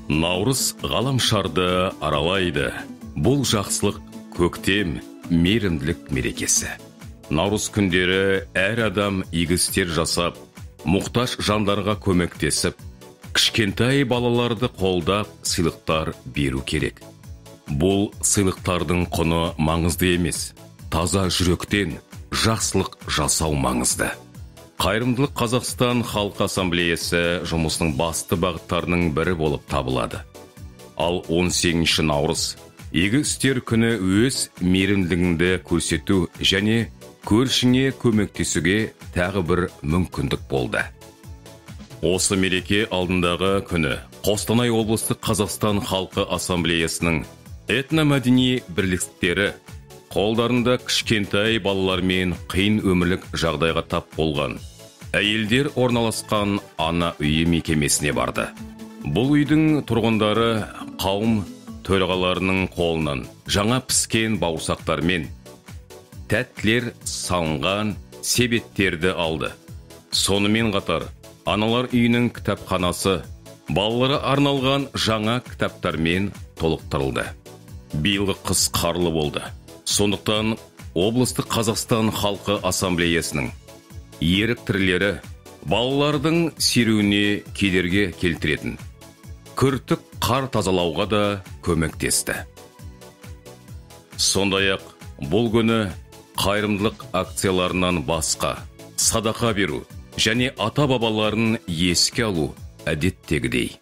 Наурыз ғаламшарды аралайды. Бұл жақсылық, көктем, мейірімділік мерекесі. Наурыз күндері әр адам игі істер жасап, мұқтаж жандарға көмектесіп, кішкентай балаларды қолдап, сыйлықтар беру керек. Бұл сыйлықтардың құны маңызды емес, таза жүректен жақсылық жасау маңызды. Қайырымдылық Қазақстан Халқы Ассамблеясы жұмысының басты бағыттарының бірі болып табылады. Ал 18 наурыз игі істер күні өз мейірімділігіңді көрсету және көршіңе көмектесуге тағы бір мүмкіндік болды. Осы мереке алдындағы күні Қостанай облыстық Қазақстан Халқы Ассамблеясының этномәдени бірлестіктері қолдарында кішкентай балалармен қиын өмірлік жағдайға тап болған әйелдер орналасқан ана үйі мекемесіне барды. Бұл үйдің тұрғындары қауым төрағаларының қолынан жаңа піскен бауырсақтармен тәттілер салынған себеттерді алды. Сонымен қатар аналар үйінің кітапханасы балаларға арналған жаңа кітаптармен толықтырылды. Биылғы қыс қарлы болды. Сондықтан облыстық Қазақстан Халқы Ассамблеясының еріктілері балалардың серуіне кедергі келтіретін күртік қар тазалауға да көмектесті. Сондай-ақ бұл күні қайырымдылық акцияларынан басқа садақа беру және ата-бабаларын еске алу әдеттегідей.